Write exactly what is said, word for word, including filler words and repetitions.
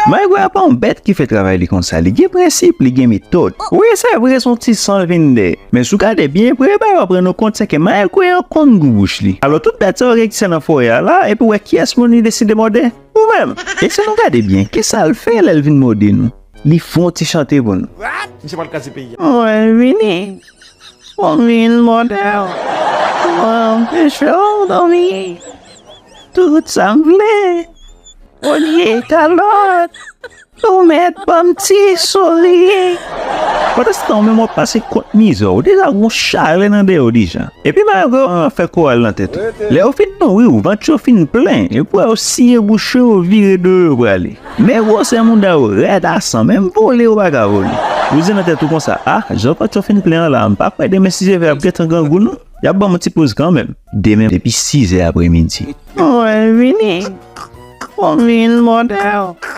Maigret pa yon bèt ki fè travay li konsa. Li gen prensip, li gen metòd. Wi, se vre, se yon ti san l vin dèyè. Men si w gade byen pre, bagay w ap rann ou kont se ke Maigret an konn gou bouch li. Alò, tout bèt sa yo ki egziste nan forè a la, epi w wè kiyès moun li deside mòde? Ou menm. E si nou gade byen, kisa l fè lè l vin mòde nou? Li fè yon ti chante pou nou. Misye pral kraze peyi a. Mwen vini. Mwen vin mòde w. Mwen anpeche w dòmi. Tout sa m vle. Olye kalòt, ou mèt ban m ti souri. Pandanstan, ou menm w ap pase kont mizè, ou deja gon chalè nan dèyè w deja. Epi Maigret an fè koral nan tèt ou. Lè yo fin nouri w, vant yo fin plen, epi w siye bouch yo, yo vire do yo prale. Men gwosè mouda yo rèd a san, menm vole yo pa ka vole. Ou di nan tèt ou konsa, ah, jan vant yo fin plen an la, m pa kwè demen sizè vè ap gentan grangou non. Y ap ban m yon ti poz kanmenm. Demen depi sizè apremidi. Mwen vini. Mwen vin mòde w.